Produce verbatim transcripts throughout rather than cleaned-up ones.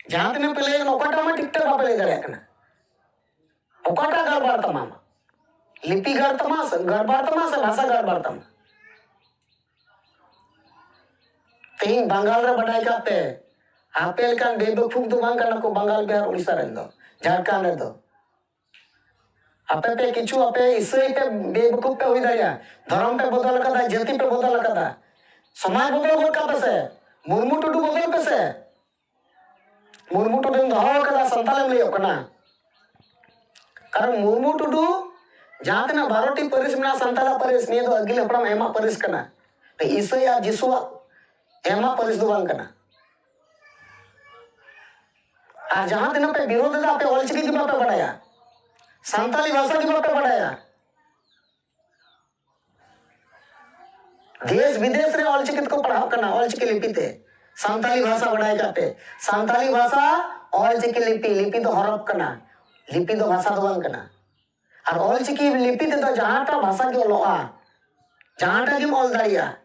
ᱡᱟᱦᱟᱸ ᱛᱤᱱᱟᱹᱜ ᱯᱮ ᱞᱟᱹᱭ ᱠᱟᱱᱟ, ᱚᱠᱟᱴᱟᱜ ᱢᱟ ᱴᱷᱤᱠ ᱴᱷᱟᱠ ᱵᱟᱯᱮ ᱞᱟᱹᱭ ᱫᱟᱲᱮᱭᱟᱜ ᱠᱟᱱᱟ᱾ ᱚᱠᱟᱴᱟᱜ ᱜᱟᱲᱵᱟᱲ ᱛᱟᱢᱟ ᱟᱢᱟᱜ? ᱞᱤᱯᱤ ᱜᱟᱲ ᱛᱟᱢᱟ ᱥᱮ ᱜᱟᱲᱵᱟᱲ ᱛᱟᱢᱟ ᱥᱮ ᱵᱷᱟᱥᱟ ᱜᱟᱲᱵᱟᱲ ᱛᱟᱢᱟ? ᱛᱮᱦᱮᱧ ᱵᱟᱝᱜᱟᱞ ᱨᱮ ᱵᱟᱰᱟᱭ ᱠᱟᱜ ᱯᱮ, ᱟᱯᱮ ᱞᱮᱠᱟᱱ ᱵᱮᱵᱟᱹᱠᱩᱵ ᱫᱚ ᱵᱟᱝ ᱠᱟᱱᱟ ᱠᱚ ᱵᱟᱝᱜᱟᱞ, ᱵᱤᱦᱟᱨ, ᱩᱲᱤᱥᱥᱟ ᱨᱮᱱ ᱫᱚ, ᱡᱷᱟᱲᱠᱷᱚᱸᱰ ᱨᱮᱫᱚ᱾ ᱟᱯᱮ ᱯᱮ ᱠᱤᱪᱷᱩ, ᱟᱯᱮ ᱤᱥᱟᱹᱭ ᱯᱮ ᱵᱮᱵᱟᱹᱠᱩᱵ ᱯᱮ ᱦᱩᱭ ᱫᱟᱲᱮᱭᱟᱜᱼᱟ, ᱫᱷᱚᱨᱚᱢ ᱯᱮ ᱵᱚᱫᱚᱞ ᱟᱠᱟᱫᱟ, ᱡᱟᱹᱛᱤ ᱯᱮ ᱵᱚᱫᱚᱞ ᱟᱠᱟᱫᱟ, ᱥᱚᱢᱟᱡᱽ ᱵᱚᱫᱚᱞ ᱜᱚᱫ ᱠᱟᱜ ᱯᱮ ᱥᱮ, ᱢᱩᱨᱢᱩ ᱴᱩᱰᱩ ᱵᱚᱫᱚᱞ ᱯᱮ ᱥᱮ᱾ ᱢᱩᱨᱢᱩ ᱴᱩᱰᱩᱢ ᱫᱚᱦᱚ ᱟᱠᱟᱫᱟ, ᱥᱟᱱᱛᱟᱲᱮᱢ ᱞᱟᱹᱭᱚᱜ ᱠᱟᱱᱟ᱾ ᱠᱟᱨᱚᱱ ᱢᱩᱨᱢᱩ ᱴᱩᱰᱩ ᱡᱟᱦᱟᱸ ᱛᱤᱱᱟᱹᱜ ᱵᱟᱨᱚ ᱴᱤ ᱯᱟᱹᱨᱤᱥ ᱢᱮᱱᱟᱜᱼᱟ, ᱥᱟᱱᱛᱟᱲᱟᱜ ᱯᱟᱹᱨᱤᱥ, ᱱᱤᱭᱟᱹ ᱫᱚ ᱟᱹᱜᱤᱞ ᱦᱟᱯᱲᱟᱢ ᱮᱢᱟᱜ ᱯᱟᱹᱨᱤᱥ ᱠᱟᱱᱟ᱾ ᱤᱥᱟᱹᱭ ᱟᱨ ᱡᱤᱥᱩᱣᱟᱜ ᱮᱢᱟᱜ ᱯᱟᱹᱨᱤᱥ ᱫᱚ ᱵᱟᱝ ᱠᱟᱱᱟ᱾ ᱟᱨ ᱡᱟᱦᱟᱸ ᱛᱤᱱᱟᱹᱜ ᱯᱮ ᱵᱤᱨᱳᱫ ᱮᱫᱟ, ᱟᱯᱮ ᱚᱞᱪᱤᱠᱤ ᱜᱮ ᱵᱟᱯᱮ ᱵᱟᱲᱟᱭᱟ, ᱥᱟᱱᱛᱟᱲᱤ ᱵᱷᱟᱥᱟ ᱜᱮ ᱵᱟᱯᱮ ᱵᱟᱲᱟᱭᱟ᱾ ᱫᱮᱥ ᱵᱤᱫᱮᱥ ᱨᱮ ᱚᱞᱪᱤᱠᱤ ᱛᱮᱠᱚ ᱯᱟᱲᱦᱟᱜ ᱠᱟᱱᱟ, ᱚᱞᱪᱤᱠᱤ ᱞᱤᱯᱤ ᱛᱮ᱾ ᱥᱟᱱᱛᱟᱲᱤ ᱵᱷᱟᱥᱟ ᱵᱟᱰᱟᱭ ᱠᱟᱜ ᱯᱮ, ᱥᱟᱱᱛᱟᱲᱤ ᱵᱷᱟᱥᱟ, ᱚᱞᱪᱤᱠᱤ ᱞᱤᱯᱤ, ᱞᱤᱯᱤ ᱫᱚ ᱦᱚᱨᱚᱯ ᱠᱟᱱᱟ, ᱞᱤᱯᱤ ᱫᱚ ᱵᱷᱟᱥᱟ ᱫᱚ ᱵᱟᱝ ᱠᱟᱱᱟ᱾ ᱟᱨ ᱚᱞᱪᱤᱠᱤ ᱞᱤᱯᱤ ᱛᱮᱫᱚ ᱡᱟᱦᱟᱸᱴᱟᱜ ᱵᱷᱟᱥᱟ ᱜᱮ ᱚᱞᱚᱜᱼᱟ, ᱡᱟᱦᱟᱸᱴᱟᱜ ᱜᱮᱢ ᱚᱞ ᱫᱟᱲᱮᱭᱟᱜᱼᱟ᱾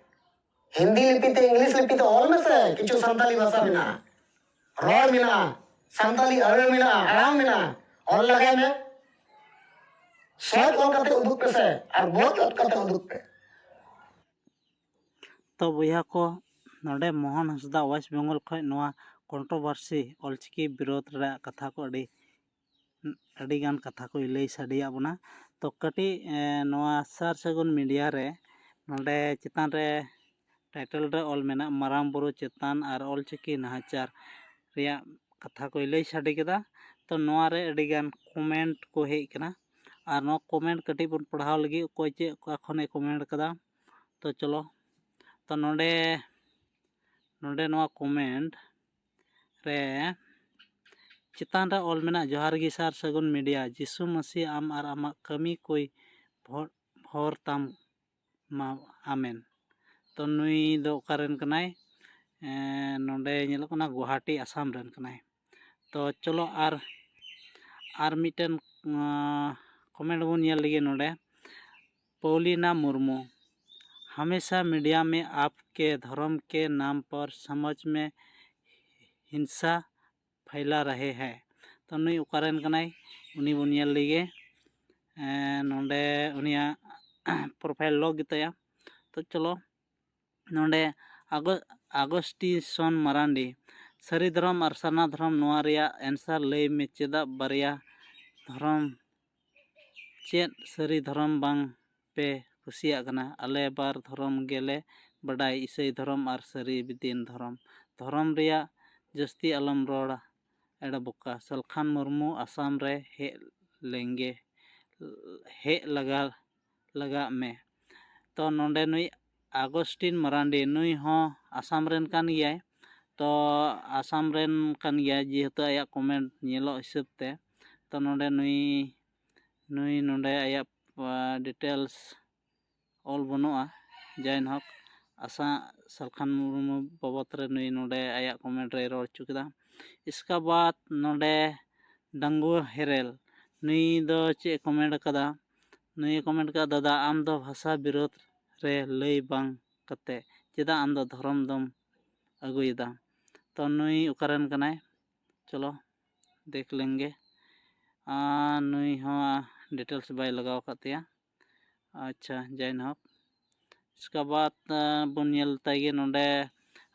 ᱦᱤᱱᱫᱤ ᱞᱤᱯᱤ ᱛᱮ, ᱤᱝᱞᱤᱥ ᱞᱤᱯᱤ ᱛᱮ ᱚᱞ ᱢᱮᱥᱮ, ᱠᱤᱪᱷᱩ ᱥᱟᱱᱛᱟᱲᱤ ᱵᱷᱟᱥᱟ ᱢᱮᱱᱟᱜᱼᱟ, ᱨᱚᱲ ᱢᱮᱱᱟᱜᱼᱟ, ᱥᱟᱱᱛᱟᱲᱤ ᱟᱹᱲᱟᱹ ᱢᱮᱱᱟᱜᱼᱟ, ᱟᱲᱟᱝ ᱢᱮᱱᱟᱜᱼᱟ, ᱚᱞ ᱞᱟᱜᱟᱭ ᱢᱮ᱾ ᱥᱚᱦᱚᱡ ᱚᱞ ᱠᱟᱛᱮ ᱩᱫᱩᱜ ᱯᱮᱥᱮ ᱟᱨ ᱵᱚᱡ ᱚᱞ ᱠᱟᱛᱮ ᱩᱫᱩᱜ ᱯᱮ᱾ ᱛᱚ ᱵᱚᱭᱦᱟ ᱠᱚ, ᱱᱚᱰᱮ ᱢᱳᱦᱚᱱ ᱦᱟᱸᱥᱫᱟ ᱳᱭᱮᱥᱴ ᱵᱮᱝᱜᱚᱞ ᱠᱷᱚᱱ ᱱᱚᱣᱟ ᱠᱚᱱᱴᱨᱳᱵᱷᱟᱨᱥᱤ ᱚᱞᱪᱤᱠᱤ ᱵᱤᱨᱳᱫᱷ ᱨᱮᱭᱟᱜ ᱠᱟᱛᱷᱟ ᱠᱚ ᱟᱹᱰᱤ, ᱟᱹᱰᱤᱜᱟᱱ ᱠᱟᱛᱷᱟ ᱠᱚᱭ ᱞᱟᱹᱭ ᱥᱟᱰᱮᱭᱟᱫ ᱵᱚᱱᱟ᱾ ᱛᱚ ᱠᱟᱹᱴᱤᱡ, ᱮ, ᱱᱚᱣᱟ ᱥᱟᱨ ᱥᱟᱹᱜᱩᱱ ᱢᱤᱰᱤᱭᱟ ᱨᱮ ᱱᱚᱰᱮ ᱪᱮᱛᱟᱱ ᱨᱮ ᱴᱟᱭᱴᱮᱞ ᱨᱮ ᱚᱞ ᱢᱮᱱᱟᱜ ᱢᱟᱨᱟᱝ ᱵᱩᱨᱩ ᱪᱮᱛᱟᱱ ᱟᱨ ᱚᱞᱪᱤᱠᱤ ᱱᱟᱦᱟᱪᱟᱨ ᱨᱮᱭᱟᱜ ᱠᱟᱛᱷᱟ ᱠᱚᱭ ᱞᱟᱹᱭ ᱥᱟᱰᱮ ᱠᱮᱫᱟ᱾ ᱛᱚ ᱱᱚᱣᱟ ᱨᱮ ᱟᱹᱰᱤᱜᱟᱱ ᱠᱚᱢᱮᱱᱴ ᱠᱚ ᱦᱮᱡ ᱠᱟᱱᱟ, ᱟᱨ ᱱᱚᱣᱟ ᱠᱚᱢᱮᱱᱴ ᱠᱟᱹᱴᱤᱡ ᱵᱚᱱ ᱯᱟᱲᱦᱟᱣ ᱞᱟᱹᱜᱤᱫ, ᱚᱠᱚᱭ ᱪᱮᱫ ᱚᱠᱟ ᱠᱷᱚᱱᱮ ᱠᱚᱢᱮᱱᱴ ᱠᱟᱫᱟ᱾ ᱛᱚ ᱪᱚᱞᱚ, ᱛᱚ ᱱᱚᱰᱮ, ᱱᱚᱰᱮ ᱱᱚᱣᱟ ᱠᱚᱢᱮᱱᱴ ᱨᱮ ᱪᱮᱛᱟᱱ ᱨᱮ ᱚᱞ ᱢᱮᱱᱟᱜ, "ᱡᱚᱦᱟᱨ ᱜᱮ ᱥᱟᱨ ᱥᱟᱹᱜᱩᱱ ᱢᱤᱰᱤᱭᱟ, ᱡᱤᱥᱩ ᱢᱟᱹᱥᱤ ᱟᱢ ᱟᱨ ᱟᱢᱟᱜ ᱠᱟᱹᱢᱤ ᱠᱚᱭ ᱵᱷᱚ-, ᱵᱷᱚᱨ ᱛᱟᱢ ᱢᱟ, ᱟᱢᱮᱱ᱾" ᱛᱚ ᱱᱩᱭ ᱫᱚ ᱚᱠᱟ ᱨᱮᱱ ᱠᱟᱱᱟᱭ? ᱮᱸ, ᱱᱚᱰᱮ ᱧᱮᱞᱚᱜ ᱠᱟᱱᱟ ᱜᱩᱣᱟᱦᱟᱴᱤ, ᱟᱥᱟᱢ ᱨᱮᱱ ᱠᱟᱱᱟᱭ᱾ ᱛᱚ ᱪᱚᱞᱚ ᱟᱨ, ᱟᱨ ᱢᱤᱫᱴᱮᱱ, ᱟᱸ, ᱠᱚᱢᱮᱱᱴ ᱵᱚᱱ ᱧᱮᱞ ᱞᱮᱜᱮ ᱱᱚᱰᱮ᱾ ᱯᱟᱣᱞᱤᱱᱟ ᱢᱩᱨᱢᱩ, "ᱦᱟᱢᱮᱥᱟ ᱢᱤᱰᱤᱭᱟ ᱢᱮ ᱟᱯᱠᱮ ᱫᱷᱚᱨᱚᱢ ᱠᱮ ᱱᱟᱢ ᱯᱚᱨ ᱥᱚᱢᱟᱡᱽ ᱢᱮ ᱦᱤᱝᱥᱟ ᱯᱷᱟᱭᱞᱟ ᱨᱟᱦᱮ ᱦᱟᱭ᱾ ᱛᱚ ᱱᱩᱭ ᱚᱠᱟᱨᱮᱱ ᱠᱟᱱᱟᱭ, ᱩᱱᱤ ᱵᱚᱱ ᱧᱮᱞ ᱞᱮᱜᱮ᱾ ᱮᱸ, ᱱᱚᱰᱮ ᱩᱱᱤᱭᱟᱜ profile lock ᱜᱮᱛᱟᱭᱟ᱾ ᱛᱚ ᱪᱚᱞᱚ, ᱱᱚᱰᱮ ᱟᱜᱚ-, ᱟᱜᱚᱥᱴᱤᱥᱚᱱ ᱢᱟᱨᱟᱱᱰᱤ, ᱥᱟᱹᱨᱤ ᱫᱷᱚᱨᱚᱢ ᱟᱨ ᱥᱟᱨᱱᱟ ᱫᱷᱚᱨᱚᱢ, ᱱᱚᱣᱟ ᱨᱮᱭᱟᱜ answer ᱞᱟᱹᱭ ᱢᱮ, ᱪᱮᱫᱟᱜ ᱵᱟᱨᱭᱟ ᱫᱷᱚᱨᱚᱢ, ᱪᱮᱫ ᱥᱟᱹᱨᱤ ᱫᱷᱚᱨᱚᱢ ᱵᱟᱝ ᱯᱮ ᱠᱩᱥᱤᱭᱟᱜ ᱠᱟᱱᱟ? ᱟᱞᱮ ᱵᱟᱨ ᱫᱷᱚᱨᱚᱢ ᱜᱮᱞᱮ ᱵᱟᱰᱟᱭ, ᱤᱥᱟᱹᱭ ᱫᱷᱚᱨᱚᱢ ᱟᱨ ᱥᱟᱹᱨᱤ ᱫᱤᱱ ᱫᱷᱚᱨᱚᱢ᱾ ᱫᱷᱚᱨᱚᱢ ᱨᱮᱭᱟᱜ ᱡᱟᱹᱥᱛᱤ ᱟᱞᱚᱢ ᱨᱚᱲᱟ, ᱮᱲᱮ ᱵᱚᱠᱟ᱾ ᱥᱟᱞᱠᱷᱟᱱ ᱢᱩᱨᱢᱩ ᱟᱥᱟᱢ ᱨᱮ ᱦᱮᱡ ᱞᱮᱱᱜᱮ, ᱦᱮᱡ ᱞᱟᱜᱟ, ᱞᱟᱜᱟᱜ ᱢᱮ᱾ ᱛᱚ ᱱᱚᱰᱮ ᱱᱩᱭ ᱟᱜᱚᱥᱴᱤᱱ ᱢᱟᱨᱟᱱᱰᱤ, ᱱᱩᱭ ᱦᱚᱸ ᱟᱥᱟᱢ ᱨᱮᱱ ᱠᱟᱱ ᱜᱮᱭᱟᱭ᱾ ᱛᱚ ᱟᱥᱟᱢ ᱨᱮᱱ ᱠᱟᱱ ᱜᱮᱭᱟᱭ, ᱡᱮᱦᱮᱛᱩ ᱟᱭᱟᱜ comment ᱧᱮᱞᱚᱜ ᱦᱤᱥᱟᱹᱵ ᱛᱮ᱾ ᱛᱚ ᱱᱚᱰᱮ ᱱᱩᱭ, ᱱᱩᱭ ᱱᱚᱰᱮ ᱟᱭᱟᱜ, ᱟ, details ᱚᱞ ᱵᱟᱹᱱᱩᱜᱼᱟ᱾ ᱡᱟᱭᱱᱦᱳᱠ, ᱟᱥᱟ ᱥᱟᱞᱠᱷᱟᱱ ᱢᱩᱨᱢᱩ ᱵᱟᱵᱚᱛ ᱨᱮ ᱱᱩᱭ ᱱᱚᱰᱮ ᱟᱭᱟᱜ comment ᱨᱮᱭ ᱨᱚᱲ ᱦᱚᱪᱚ ᱠᱮᱫᱟ᱾ ᱤᱥᱠᱟ ᱵᱟᱫ ᱱᱚᱰᱮ ᱰᱟᱝᱜᱩ ᱦᱮᱨᱮᱞ, ᱱᱩᱭ ᱫᱚ ᱪᱮᱫ ᱮ comment ᱟᱠᱟᱫᱟ? ᱱᱩᱭ ᱮ comment ᱟᱠᱟᱫᱟ, "ᱫᱟᱫᱟ, ᱟᱢ ᱫᱚ ᱵᱷᱟᱥᱟ ᱵᱤᱨᱳᱫᱷ ᱨᱮ ᱞᱟᱹᱭ ᱵᱟᱝ ᱠᱟᱛᱮ ᱪᱮᱫᱟᱜ ᱟᱢ ᱫᱚ ᱫᱷᱚᱨᱚᱢ ᱫᱚᱢ ᱟᱹᱜᱩᱭᱮᱫᱟ?" ᱛᱚ ᱱᱩᱭ ᱚᱠᱟᱨᱮᱱ ᱠᱟᱱᱟᱭ? ᱪᱚᱞᱚ ᱫᱮᱠᱷ ᱞᱮᱱᱜᱮ᱾ ᱟᱨ ᱱᱩᱭ ᱦᱚᱸ details ᱵᱟᱭ ᱞᱟᱜᱟᱣ ᱟᱠᱟᱫ ᱛᱟᱭᱟ᱾ ᱟᱪᱪᱷᱟ, ᱡᱟᱭᱱᱦᱳᱠ, ᱤᱥᱠᱟ ᱵᱟᱫ, ᱟ, ᱵᱚᱱ ᱧᱮᱞ ᱛᱟᱭ ᱜᱮ ᱱᱚᱰᱮ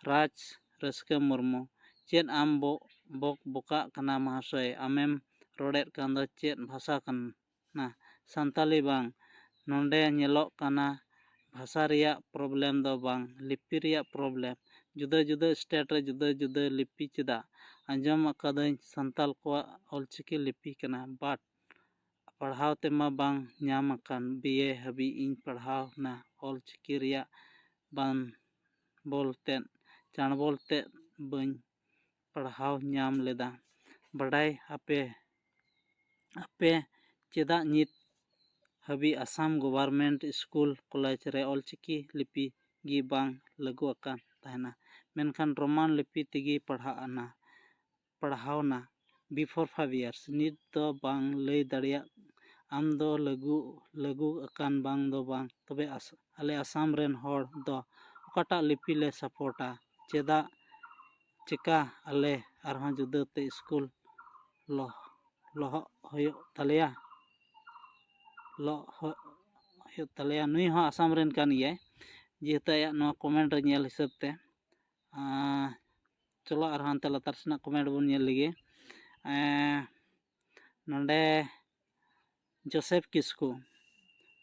ᱨᱟᱡᱽ ᱨᱟᱹᱥᱠᱟᱹ ᱢᱩᱨᱢᱩ, ᱪᱮᱫ ᱟᱢ ᱵᱚ-, ᱵᱚᱠ ᱵᱚᱠᱟᱜ ᱠᱟᱱᱟ ᱢᱟᱦᱟᱥᱚᱭ? ᱟᱢᱮᱢ ᱨᱚᱲᱮᱫ ᱠᱟᱱ ᱫᱚ ᱪᱮᱫ ᱵᱷᱟᱥᱟ ᱠᱟᱱᱟ? ᱥᱟᱱᱛᱟᱞᱤ ᱵᱟᱝ᱾ ᱱᱚᱰᱮ ᱧᱮᱞᱚᱜ ᱠᱟᱱᱟ ᱵᱷᱟᱥᱟ ᱨᱮᱭᱟᱜ problem ᱫᱚ ᱵᱟᱝ, ᱞᱤᱯᱤ ᱨᱮᱭᱟᱜ problem᱾ ᱡᱩᱫᱟᱹ ᱡᱩᱫᱟᱹ state ᱨᱮ ᱡᱩᱫᱟᱹ ᱡᱩᱫᱟᱹ ᱞᱤᱯᱤ ᱪᱮᱫᱟᱜ? ᱟᱸᱡᱚᱢ ᱟᱠᱟᱫᱟᱹᱧ ᱥᱟᱱᱛᱟᱞ ᱠᱚᱣᱟᱜ ᱚᱞᱪᱤᱠᱤ ᱞᱤᱯᱤ ᱠᱟᱱᱟ, but ᱯᱟᱲᱦᱟᱣ ᱛᱮᱢᱟ ᱵᱟᱝ ᱧᱟᱢ ᱟᱠᱟᱱ᱾ B A ᱦᱟᱹᱵᱤᱡ ᱤᱧ ᱯᱟᱲᱦᱟᱣ ᱱᱟ, ᱚᱞᱪᱤᱠᱤ ᱨᱮᱭᱟᱜ ᱵᱟᱝ ᱵᱚᱞ ᱛᱮᱫ, ᱪᱟᱬᱵᱚᱞ ᱛᱮᱫ ᱵᱟᱹᱧ ᱯᱟᱲᱦᱟᱣ ᱧᱟᱢ ᱞᱮᱫᱟ᱾ ᱵᱟᱰᱟᱭ ᱟᱯᱮ, ᱟᱯᱮ ᱪᱮᱫᱟᱜ ᱱᱤᱛ ᱦᱟᱹᱵᱤᱡ ᱟᱥᱟᱢ government school college ᱨᱮ ᱚᱞᱪᱤᱠᱤ ᱞᱤᱯᱤ ᱜᱮ ᱵᱟᱝ ᱞᱟᱹᱜᱩ ᱟᱠᱟᱱ ᱛᱟᱦᱮᱱᱟ, ᱢᱮᱱᱠᱷᱟᱱ ᱨᱳᱢᱟᱱ ᱞᱤᱯᱤ ᱛᱮᱜᱮ ᱯᱟᱲᱦᱟᱜ ᱟᱱᱟ, ᱯᱟᱲᱦᱟᱣᱱᱟ before five years? ᱱᱤᱛ ᱫᱚ ᱵᱟᱝ ᱞᱟᱹᱭ ᱫᱟᱲᱮᱭᱟᱜ ᱟᱢ ᱫᱚ ᱞᱟᱹᱜᱩ, ᱞᱟᱹᱜᱩ ᱟᱠᱟᱱ ᱵᱟᱝ ᱫᱚ ᱵᱟᱝ᱾ ᱛᱚᱵᱮ ᱟᱥ-, ᱟᱞᱮ ᱟᱥᱟᱢ ᱨᱮᱱ ᱦᱚᱲ ᱫᱚ ᱚᱠᱟᱴᱟᱜ ᱞᱤᱯᱤ ᱞᱮ support ᱟ? ᱪᱮᱫᱟᱜ ᱪᱮᱠᱟ ᱟᱞᱮ ᱟᱨᱦᱚᱸ ᱡᱩᱫᱟᱹᱛᱮ ᱥᱠᱩᱞ ᱞᱚ-, ᱞᱚᱦᱚᱜ ᱦᱩᱭᱩᱜ ᱛᱟᱞᱮᱭᱟ, ᱞᱚᱦᱚᱜ ᱦᱩᱭᱩᱜ ᱛᱟᱞᱮᱭᱟ᱾ ᱱᱩᱭ ᱦᱚᱸ ᱟᱥᱟᱢ ᱨᱮᱱ ᱠᱟᱱ ᱜᱮᱭᱟᱭ, ᱡᱮᱦᱮᱛᱩ ᱟᱭᱟᱜ ᱱᱚᱣᱟ ᱠᱚᱢᱮᱱᱴ ᱨᱮ ᱧᱮᱞ ᱦᱤᱥᱟᱹᱵ ᱛᱮ᱾ ᱟᱸ, ᱪᱚᱞᱚ ᱟᱨᱦᱚᱸ ᱦᱟᱱᱛᱮ ᱞᱟᱛᱟᱨ ᱥᱮᱱᱟᱜ ᱠᱚᱢᱮᱱᱴ ᱵᱚᱱ ᱧᱮᱞ ᱞᱮᱜᱮ᱾ ᱮᱸ, ᱱᱚᱰᱮ ᱡᱳᱥᱮᱯᱷ ᱠᱤᱥᱠᱩ,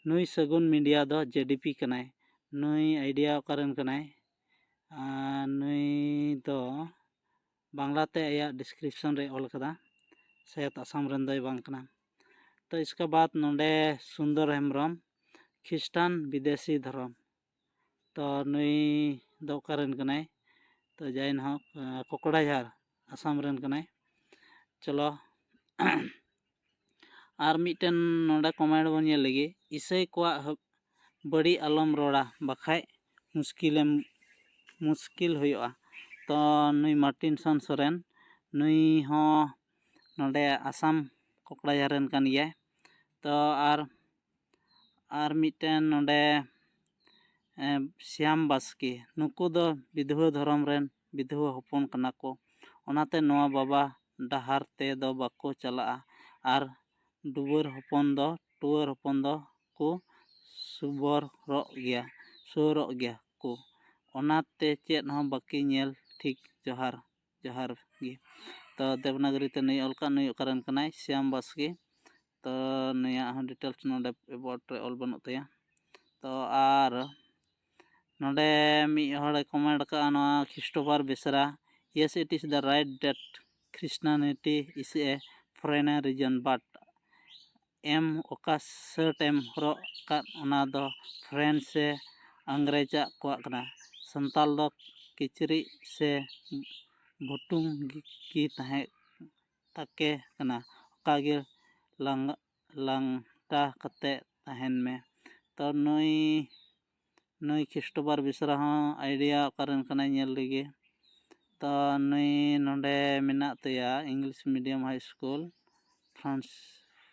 ᱱᱩᱭ ᱥᱟᱹᱜᱩᱱ ᱢᱤᱰᱤᱭᱟ ᱫᱚ ᱡᱮᱰᱤᱯᱤ ᱠᱟᱱᱟᱭ᱾ ᱱᱩᱭ ᱟᱭᱰᱤᱭᱟ ᱚᱠᱟᱨᱮᱱ ᱠᱟᱱᱟᱭ? ᱟᱨ ᱱᱩᱭ ᱫᱚ ᱵᱟᱝᱞᱟᱛᱮ ᱟᱭᱟᱜ ᱰᱤᱥᱠᱨᱤᱯᱥᱚᱱ ᱨᱮ ᱚᱞ ᱠᱟᱫᱟ, ᱥᱟᱭᱟᱫ ᱟᱥᱟᱢ ᱨᱮᱱ ᱫᱚᱭ ᱵᱟᱝ ᱠᱟᱱᱟ᱾ ᱛᱚ ᱤᱥᱠᱟ ᱵᱟᱫ ᱱᱚᱰᱮ ᱥᱩᱱᱫᱚᱨ ᱦᱮᱢᱵᱨᱚᱢ, ᱠᱷᱨᱤᱥᱴᱟᱱ ᱵᱤᱫᱮᱥᱤ ᱫᱷᱚᱨᱚᱢ᱾ ᱛᱚ ᱱᱩᱭ ᱫᱚ ᱚᱠᱟᱨᱮᱱ ᱠᱟᱱᱟᱭ? ᱛᱚ ᱡᱟᱭᱱᱦᱳᱠ, ᱟᱸ, ᱠᱚᱠᱲᱟᱡᱷᱟᱨ, ᱟᱥᱟᱢ ᱨᱮᱱ ᱠᱟᱱᱟᱭ᱾ ᱪᱚᱞᱚ ᱟᱨ ᱢᱤᱫᱴᱮᱱ ᱱᱚᱰᱮ ᱠᱚᱢᱮᱱᱴ ᱵᱚᱱ ᱧᱮᱞ ᱞᱮᱜᱮ, ᱤᱥᱟᱹᱭ ᱠᱚᱣᱟᱜ ᱦᱟᱹ-, ᱵᱟᱹᱲᱤᱡ ᱟᱞᱚᱢ ᱨᱚᱲᱟ, ᱵᱟᱠᱷᱟᱡ ᱢᱩᱥᱠᱤᱞᱮᱢ, ᱢᱩᱥᱠᱤᱞ ᱦᱩᱭᱩᱜᱼᱟ᱾ ᱛᱚ ᱱᱩᱭ ᱢᱟᱨᱴᱤᱱᱥᱚᱱ ᱥᱚᱨᱮᱱ, ᱱᱩᱭ ᱦᱚᱸ ᱱᱚᱰᱮ ᱟᱥᱟᱢ ᱠᱚᱠᱲᱟᱡᱷᱟᱨ ᱨᱮᱱ ᱠᱟᱱ ᱜᱮᱭᱟᱭ᱾ ᱛᱚ ᱟᱨ, ᱟᱨ ᱢᱤᱫᱴᱮᱱ ᱱᱚᱰᱮ, ᱮᱸ, ᱥᱭᱟᱢ ᱵᱟᱥᱠᱮ, ᱱᱩᱠᱩ ᱫᱚ ᱵᱤᱫᱷᱩᱣᱟᱹ ᱫᱷᱚᱨᱚᱢ ᱨᱮᱱ ᱵᱤᱫᱷᱩᱣᱟᱹ ᱦᱚᱯᱚᱱ ᱠᱟᱱᱟ ᱠᱚ, ᱚᱱᱟᱛᱮ ᱱᱚᱣᱟ ᱵᱟᱵᱟ ᱰᱟᱦᱟᱨ ᱛᱮ ᱫᱚ ᱵᱟᱠᱚ ᱪᱟᱞᱟᱜᱼᱟ ᱟᱨ ᱰᱩᱵᱟᱹᱨ ᱦᱚᱯᱚᱱ ᱫᱚ, ᱴᱩᱣᱟᱹᱨ ᱦᱚᱯᱚᱱ ᱫᱚ ᱠᱚ ᱥᱩᱵᱚᱨᱚᱜ ᱜᱮᱭᱟ, ᱥᱩᱨᱚᱜ ᱜᱮᱭᱟ ᱠᱚ᱾ ᱚᱱᱟᱛᱮ ᱪᱮᱫ ᱦᱚᱸ ᱵᱟᱹᱠᱤ ᱧᱮᱞ ᱴᱷᱤᱠ᱾ ᱡᱚᱦᱟᱨ, ᱡᱚᱦᱟᱨ ᱜᱮ᱾ ᱛᱚ ᱫᱮᱵᱽᱱᱟᱜᱚᱨᱤ ᱛᱮ ᱱᱩᱭ ᱚᱞ ᱠᱟᱜ, ᱱᱩᱭ ᱚᱠᱟᱨᱮᱱ ᱠᱟᱱᱟᱭ? ᱥᱭᱟᱢ ᱵᱟᱥᱠᱮ᱾ ᱛᱚ ᱱᱩᱭᱟᱜ ᱦᱚᱸ ᱰᱤᱴᱮᱞᱥ ᱱᱚᱰᱮ ᱮᱵᱟᱣᱩᱴ ᱨᱮ ᱚᱞ ᱵᱟᱹᱱᱩᱜ ᱛᱟᱭᱟ᱾ ᱛᱚ ᱟᱨ ᱱᱚᱰᱮ ᱢᱤᱫ ᱦᱚᱲᱮ ᱠᱚᱢᱮᱱᱴ ᱟᱠᱟᱫᱼᱟ, ᱱᱚᱣᱟ Christopher Besra, "Yes, it is the right that Christianity is a foreign religion, but ᱮᱢ ᱚᱠᱟ ᱥᱟᱨᱴ ᱮᱢ ᱦᱚᱨᱚᱜ ᱟᱠᱟᱫ, ᱚᱱᱟ ᱫᱚ ᱯᱷᱨᱮᱱᱥ ᱥᱮ ᱟᱝᱨᱮᱡᱽ ᱟᱜ ᱠᱚᱣᱟᱜ ᱠᱟᱱᱟ᱾ ᱥᱟᱱᱛᱟᱞ ᱫᱚ ᱠᱤᱪᱨᱤᱡ ᱥᱮ ᱵᱷᱩᱴᱩᱝ ᱜᱮ ᱛᱟᱦᱮᱸ ᱛᱟᱠᱮ ᱠᱟᱱᱟ, ᱚᱠᱟ ᱜᱮ ᱞᱟᱝ-, ᱞᱟᱝᱴᱟ ᱠᱟᱛᱮ ᱛᱟᱦᱮᱱ ᱢᱮ᱾" ᱛᱚ ᱱᱩᱭ, ᱱᱩᱭ ᱠᱷᱨᱤᱥᱴᱳᱯᱷᱟᱨ ᱵᱮᱥᱨᱟ ᱦᱚᱸ ᱟᱭᱰᱤᱭᱟ ᱚᱠᱟᱨᱮᱱ ᱠᱟᱱᱟᱭ ᱧᱮᱞ ᱞᱮᱜᱮ᱾ ᱛᱚ ᱱᱩᱭ ᱱᱚᱰᱮ ᱢᱮᱱᱟᱜ ᱛᱟᱭᱟ English medium high school, France,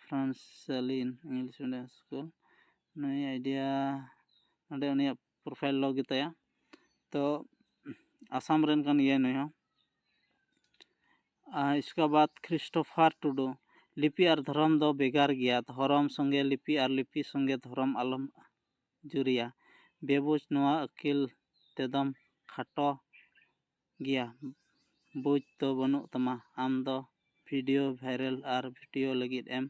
France ᱥᱟᱞᱤᱱ English medium high school᱾ ᱱᱩᱭ ᱟᱭᱰᱤᱭᱟ ᱱᱚᱰᱮ ᱩᱱᱤᱭᱟᱜ ᱯᱨᱚᱯᱷᱟᱭᱤᱞ ᱞᱚ ᱜᱮᱛᱟᱭᱟ᱾ ᱛᱚ ᱟᱥᱟᱢ ᱨᱮᱱ ᱠᱟᱱ ᱜᱮᱭᱟᱭ ᱱᱩᱭ ᱦᱚᱸ᱾ ᱟᱨ ᱤᱥᱠᱟ ᱵᱟᱫ ᱠᱷᱨᱤᱥᱴᱳᱯᱷᱟᱨ ᱴᱩᱰᱩ, ᱞᱤᱯᱤ ᱟᱨ ᱫᱷᱚᱨᱚᱢ ᱫᱚ ᱵᱷᱮᱜᱟᱨ ᱜᱮᱭᱟ᱾ ᱫᱷᱚᱨᱚᱢ ᱥᱚᱸᱜᱮ ᱞᱤᱯᱤ ᱟᱨ ᱞᱤᱯᱤ ᱥᱚᱸᱜᱮ ᱫᱷᱚᱨᱚᱢ ᱟᱞᱚᱢ ᱡᱩᱨᱤᱭᱟ᱾ ᱵᱮᱵᱩᱡᱽ ᱱᱚᱣᱟ ᱟᱹᱠᱤᱞ ᱛᱮᱫᱚᱢ ᱠᱷᱟᱴᱚ ᱜᱮᱭᱟ᱾ ᱵᱩᱡᱽ ᱫᱚ ᱵᱟᱹᱱᱩᱜ ᱛᱟᱢᱟ᱾ ᱟᱢ ᱫᱚ ᱵᱷᱤᱰᱤᱭᱳ ᱵᱷᱟᱭᱨᱟᱞ ᱟᱨ ᱵᱷᱤᱰᱤᱭᱳ ᱞᱟᱹᱜᱤᱫ ᱮᱢ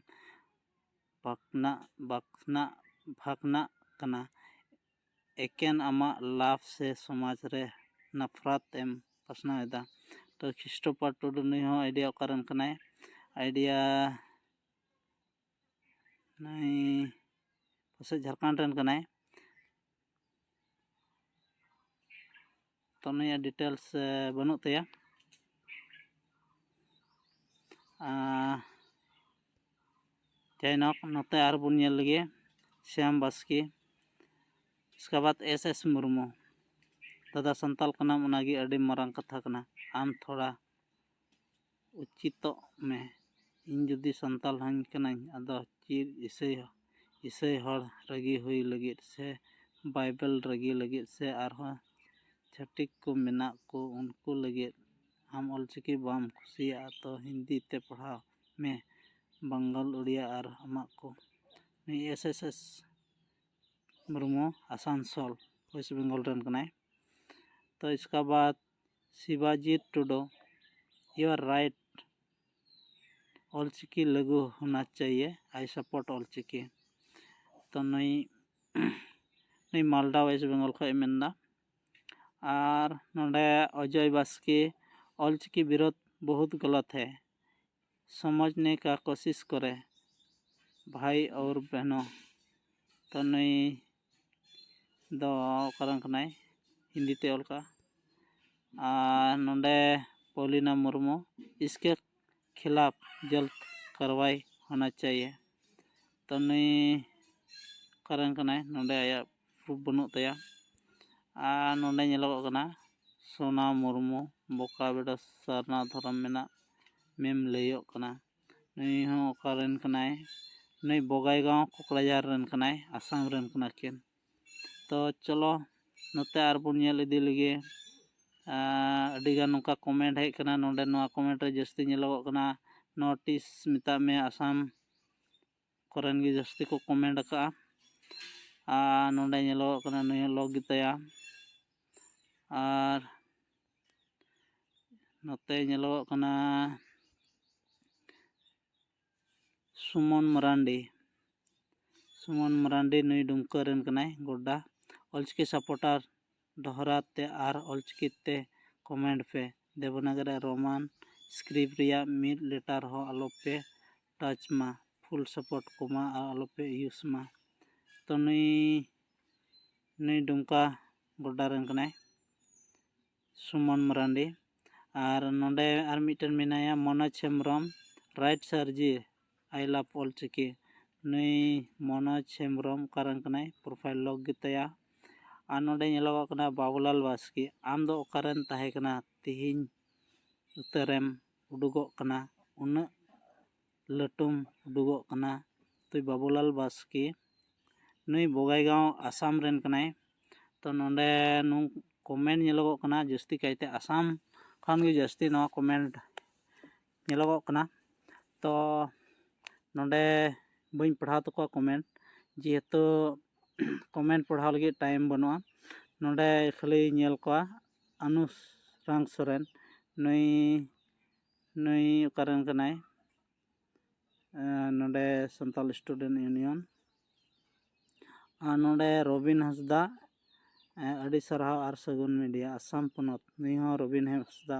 ᱵᱟᱠᱷᱱᱟᱜ ᱵᱟᱠᱷᱱᱟᱜ ᱵᱷᱟᱠᱱᱟᱜ ᱠᱟᱱᱟ᱾ ᱮᱠᱮᱱ ᱟᱢᱟᱜ ᱞᱟᱵᱷ ᱥᱮ ᱥᱚᱢᱟᱡᱽ ᱨᱮ ᱱᱟᱯᱷᱨᱟᱛ ᱮᱢ ᱯᱟᱥᱱᱟᱣ ᱮᱫᱟ᱾ ᱛᱚ ᱠᱷᱨᱤᱥᱴᱳᱯᱷᱟᱨ ᱴᱩᱰᱩ, ᱱᱩᱭ ᱦᱚᱸ ᱟᱭᱰᱤᱭᱟ ᱚᱠᱟ ᱨᱮᱱ ᱠᱟᱱᱟᱭ? ᱟᱭᱰᱤᱭᱟ ᱱᱩᱭ ᱯᱟᱥᱮᱡ ᱡᱷᱟᱲᱠᱷᱚᱸᱰ ᱨᱮᱱ ᱠᱟᱱᱟᱭ᱾ ᱛᱚ ᱱᱩᱭᱟᱜ ᱰᱤᱴᱮᱞᱥ ᱵᱟᱹᱱᱩᱜ ᱛᱟᱭᱟ᱾ ᱟᱨ ᱡᱟᱭᱱᱚᱠ, ᱱᱚᱛᱮ ᱟᱨ ᱵᱚᱱ ᱧᱮᱞ ᱞᱮᱜᱮ ᱥᱭᱟᱢ ᱵᱟᱥᱠᱮ᱾ ᱤᱥᱠᱟ ᱵᱟᱫ ᱮᱥ ᱮᱥ ᱢᱩᱨᱢᱩ, ᱫᱟᱫᱟ ᱥᱟᱱᱛᱟᱞ ᱠᱟᱱᱟᱢ, ᱚᱱᱟᱜᱮ ᱟᱹᱰᱤ ᱢᱟᱨᱟᱝ ᱠᱟᱛᱷᱟ ᱠᱟᱱᱟ᱾ ᱟᱢ ᱛᱷᱚᱲᱟ ᱩᱪᱤᱛᱚᱜ ᱢᱮ᱾ ᱤᱧ ᱡᱩᱫᱤ ᱥᱟᱱᱛᱟᱞ ᱦᱚᱧ ᱠᱟᱹᱱᱟᱹᱧ, ᱟᱫᱚ ᱪᱮᱫ ᱤᱥᱟᱹᱭ ᱤᱥᱟᱹᱭ ᱦᱚᱲ ᱨᱟᱹᱜᱤ ᱦᱩᱭ ᱞᱟᱹᱜᱤᱫ ᱥᱮ ᱵᱟᱭᱵᱮᱞ ᱨᱟᱹᱜᱤ ᱞᱟᱹᱜᱤᱫ ᱥᱮ ᱟᱨᱦᱚᱸ ᱪᱷᱟᱹᱛᱤᱠ ᱠᱚ ᱢᱮᱱᱟᱜ ᱠᱚ ᱩᱱᱠᱩ ᱞᱟᱹᱜᱤᱫ? ᱟᱢ ᱚᱞᱪᱤᱠᱤ ᱵᱟᱢ ᱠᱩᱥᱤᱭᱟᱜᱼᱟ ᱛᱚ ᱦᱤᱱᱫᱤ ᱛᱮ ᱯᱟᱲᱦᱟᱣ ᱢᱮ, ᱵᱟᱝᱜᱟᱞ, ᱩᱲᱤᱭᱟ ᱟᱨ ᱟᱢᱟᱜ ᱠᱚ᱾ ᱱᱩᱭ S S S Murmu, Asansol, West Bengal ᱨᱮᱱ ᱠᱟᱱᱟᱭ᱾ ᱛᱚ ᱤᱥᱠᱟ ᱵᱟᱫ ᱥᱤᱵᱟᱡᱤᱛ ᱴᱩᱰᱩ, you are right, ᱚᱞᱪᱤᱠᱤ ᱞᱟᱹᱜᱩ ᱦᱳᱱᱟ ᱪᱟᱦᱤᱭᱮ, I support ᱚᱞᱪᱤᱠᱤ᱾ ᱛᱚ ᱱᱩᱭ ᱱᱩᱭ ᱢᱟᱞᱫᱟ ᱳᱭᱮᱥᱴ ᱵᱮᱝᱜᱚᱞ ᱠᱷᱚᱱ ᱮ ᱢᱮᱱᱫᱟ᱾ ᱟᱨ ᱱᱚᱰᱮ ᱚᱡᱚᱭ ᱵᱟᱥᱠᱮ, ᱚᱞᱪᱤᱠᱤ ᱵᱤᱨᱳᱫᱷ ᱵᱚᱦᱩᱛ ᱜᱚᱞᱚᱛ ᱦᱮ, ᱥᱚᱢᱚᱡᱽᱱᱮ ᱠᱟ ᱠᱳᱥᱤᱥ ᱠᱚᱨᱮ ᱵᱷᱟᱭ ᱚᱨ ᱵᱮᱦᱱᱚ᱾ ᱛᱚ ᱱᱩᱭ ᱫᱚ ᱚᱠᱟᱨᱮᱱ ᱠᱟᱱᱟᱭ? ᱦᱤᱱᱫᱤ ᱛᱮ ᱚᱞ ᱠᱟᱜᱼᱟ᱾ ᱟᱨ ᱱᱚᱰᱮ ᱯᱚᱞᱤᱱᱟ ᱢᱩᱨᱢᱩ, ᱤᱥᱠᱮ ᱠᱷᱤᱞᱟᱯ ᱡᱚᱞᱫ ᱠᱟᱨᱣᱟᱭ ᱦᱳᱱᱟ ᱪᱟᱦᱤᱭᱮ᱾ ᱛᱚ ᱱᱩᱭ ᱚᱠᱟᱨᱮᱱ ᱠᱟᱱᱟᱭ? ᱱᱚᱰᱮ ᱟᱭᱟᱜ ᱯᱨᱩᱯᱷ ᱵᱟᱹᱱᱩᱜ ᱛᱟᱭᱟ᱾ ᱟᱨ ᱱᱚᱰᱮ ᱧᱮᱞᱚᱜᱚᱜ ᱠᱟᱱᱟ ᱥᱳᱱᱟ ᱢᱩᱨᱢᱩ, ᱵᱚᱠᱟ ᱵᱮᱰᱟ ᱥᱟᱨᱱᱟ ᱫᱷᱚᱨᱚᱢ ᱢᱮᱱᱟᱜ ᱢᱮᱢ ᱞᱟᱹᱭᱚᱜ ᱠᱟᱱᱟ᱾ ᱱᱩᱭ ᱦᱚᱸ ᱚᱠᱟᱨᱮᱱ ᱠᱟᱱᱟᱭ? ᱱᱩᱭ ᱵᱚᱜᱟᱭᱜᱟᱸᱣ ᱠᱚᱠᱲᱟᱡᱟᱨ ᱨᱮᱱ ᱠᱟᱱᱟᱭ, ᱟᱥᱟᱢ ᱨᱮᱱ ᱠᱟᱱᱟ ᱠᱤᱱ᱾ ᱛᱚ ᱪᱚᱞᱚ ᱱᱚᱛᱮ ᱟᱨ ᱵᱚᱱ ᱧᱮᱞ ᱤᱫᱤ ᱞᱮᱜᱮ᱾ ᱟᱨ ᱟᱹᱰᱤᱜᱟᱱ ᱱᱚᱝᱠᱟ ᱠᱚᱢᱮᱱᱴ ᱦᱮᱡ ᱠᱟᱱᱟ᱾ ᱱᱚᱰᱮ ᱱᱚᱣᱟ ᱠᱚᱢᱮᱱᱴ ᱨᱮ ᱡᱟᱹᱥᱛᱤ ᱧᱮᱞᱚᱜᱚᱜ ᱠᱟᱱᱟ, ᱱᱚᱨᱛᱷ ᱤᱥᱴ ᱢᱮᱛᱟᱜ ᱢᱮ, ᱟᱥᱟᱢ ᱠᱚᱨᱮᱱ ᱜᱮ ᱡᱟᱹᱥᱛᱤ ᱠᱚ ᱠᱚᱢᱮᱱᱴ ᱟᱠᱟᱫᱼᱟ᱾ ᱟᱨ ᱱᱚᱰᱮ ᱧᱮᱞᱚᱜᱚᱜ ᱠᱟᱱᱟ, ᱱᱩᱭ ᱦᱚᱸ ᱞᱚᱠ ᱜᱮᱛᱟᱭᱟ᱾ ᱟᱨ ᱱᱚᱛᱮ ᱧᱮᱞᱚᱜᱚᱜ ᱠᱟᱱᱟ ᱥᱩᱢᱚᱱ ᱢᱟᱨᱟᱱᱰᱤ᱾ ᱥᱩᱢᱚᱱ ᱢᱟᱨᱟᱱᱰᱤ, ᱱᱩᱭ ᱰᱩᱢᱠᱟᱹ ᱨᱮᱱ ᱠᱟᱱᱟᱭ, ᱜᱚᱰᱰᱟ᱾ ᱚᱞᱪᱤᱠᱤ ᱥᱟᱯᱳᱨᱴᱟᱨ ᱫᱚᱦᱨᱟ ᱛᱮ ᱟᱨ ᱚᱞᱪᱤᱠᱤ ᱛᱮ ᱠᱚᱢᱮᱱᱴ ᱯᱮ᱾ ᱫᱮᱵᱚᱱᱟᱜᱚᱨᱤ ᱨᱳᱢᱟᱱ ᱥᱠᱨᱤᱯᱴ ᱨᱮᱭᱟᱜ ᱢᱤᱫ ᱞᱮᱴᱟᱨ ᱦᱚᱸ ᱟᱞᱚᱯᱮ ᱴᱟᱪ ᱢᱟ᱾ ᱯᱷᱩᱞ ᱥᱟᱯᱳᱨᱴ ᱠᱚᱢᱟ ᱟᱨ ᱟᱞᱚᱯᱮ ᱤᱭᱩᱡᱽ ᱢᱟ᱾ ᱛᱚ ᱱᱩᱭ, ᱱᱩᱭ ᱰᱩᱢᱠᱟ ᱜᱚᱰᱰᱟ ᱨᱮᱱ ᱠᱟᱱᱟᱭ, ᱥᱩᱢᱚᱱ ᱢᱟᱨᱟᱱᱰᱤ᱾ ᱟᱨ ᱱᱚᱰᱮ ᱟᱨ ᱢᱤᱫᱴᱮᱱ ᱢᱮᱱᱟᱭᱟ, Manoj Hembrom, right sir ji, I love Ol Chiki. ᱱᱩᱭ ᱢᱚᱱᱳᱡᱽ ᱦᱮᱢᱵᱨᱚᱢ ᱚᱠᱟᱨᱮᱱ ᱠᱟᱱᱟᱭ? ᱯᱨᱚᱯᱷᱟᱭᱤᱞ ᱞᱚᱠ ᱜᱮᱛᱟᱭᱟ᱾ ᱟᱨ ᱱᱚᱰᱮ ᱧᱮᱞᱚᱜᱚᱜ ᱠᱟᱱᱟ ᱵᱟᱵᱩᱞᱟᱞ ᱵᱟᱥᱠᱮ, ᱟᱢ ᱫᱚ ᱚᱠᱟᱨᱮᱢ ᱛᱟᱦᱮᱸ ᱠᱟᱱᱟ? ᱛᱤᱦᱤᱧ ᱩᱛᱟᱹᱨᱮᱢ ᱩᱰᱩᱠᱚᱜ ᱠᱟᱱᱟ, ᱩᱱᱟᱹᱜ ᱞᱟᱹᱴᱩᱢ ᱩᱰᱩᱠᱚᱜ ᱠᱟᱱᱟ᱾ ᱛᱩᱭ ᱵᱟᱵᱩᱞᱟᱞ ᱵᱟᱥᱠᱮ, ᱱᱩᱭ ᱵᱚᱜᱟᱭᱜᱟᱸᱣ, ᱟᱥᱟᱢ ᱨᱮᱱ ᱠᱟᱱᱟᱭ᱾ ᱛᱚ ᱱᱚᱰᱮ ᱱᱩ-, ᱠᱚᱢᱮᱱᱴ ᱧᱮᱞᱚᱜᱚᱜ ᱠᱟᱱᱟ, ᱡᱟᱹᱥᱛᱤ ᱠᱟᱭᱛᱮ ᱟᱥᱟᱢ ᱠᱷᱚᱱ ᱜᱮ ᱡᱟᱹᱥᱛᱤ ᱱᱚᱣᱟ ᱠᱚᱢᱮᱱᱴ ᱧᱮᱞᱚᱜᱚᱜ ᱠᱟᱱᱟ᱾ ᱛᱚ ᱱᱚᱰᱮ ᱵᱟᱹᱧ ᱯᱟᱲᱦᱟᱣ ᱛᱟᱠᱚᱣᱟ ᱠᱚᱢᱮᱱᱴ, ᱡᱮᱦᱮᱛᱩ ᱠᱚᱢᱮᱱᱴ ᱯᱟᱲᱦᱟᱣ ᱞᱟᱹᱜᱤᱫ ᱴᱟᱭᱤᱢ ᱵᱟᱹᱱᱩᱜᱼᱟ᱾ ᱱᱚᱰᱮ ᱠᱷᱟᱹᱞᱤ ᱧᱮᱞ ᱠᱚᱣᱟ ᱟᱱᱩᱥᱨᱟᱝ ᱥᱚᱨᱮᱱ, ᱱᱩᱭ, ᱱᱩᱭ ᱚᱠᱟᱨᱮᱱ ᱠᱟᱱᱟᱭ? ᱮᱸ, ᱱᱚᱰᱮ ᱥᱟᱱᱛᱟᱞ ᱥᱴᱩᱰᱮᱱᱴ ᱤᱭᱩᱱᱤᱭᱚᱱ᱾ ᱟᱨ ᱱᱚᱰᱮ ᱨᱚᱵᱤᱱ ᱦᱟᱸᱥᱫᱟ, ᱮᱸ, ᱟᱹᱰᱤ ᱥᱟᱨᱦᱟᱣ ᱟᱨ ᱥᱟᱹᱜᱩᱱ ᱢᱤᱰᱤᱭᱟ, ᱟᱥᱟᱢ ᱯᱚᱱᱚᱛ᱾ ᱱᱩᱭ ᱦᱚᱸ ᱨᱚᱵᱤᱱ ᱦᱟᱸᱥᱫᱟ,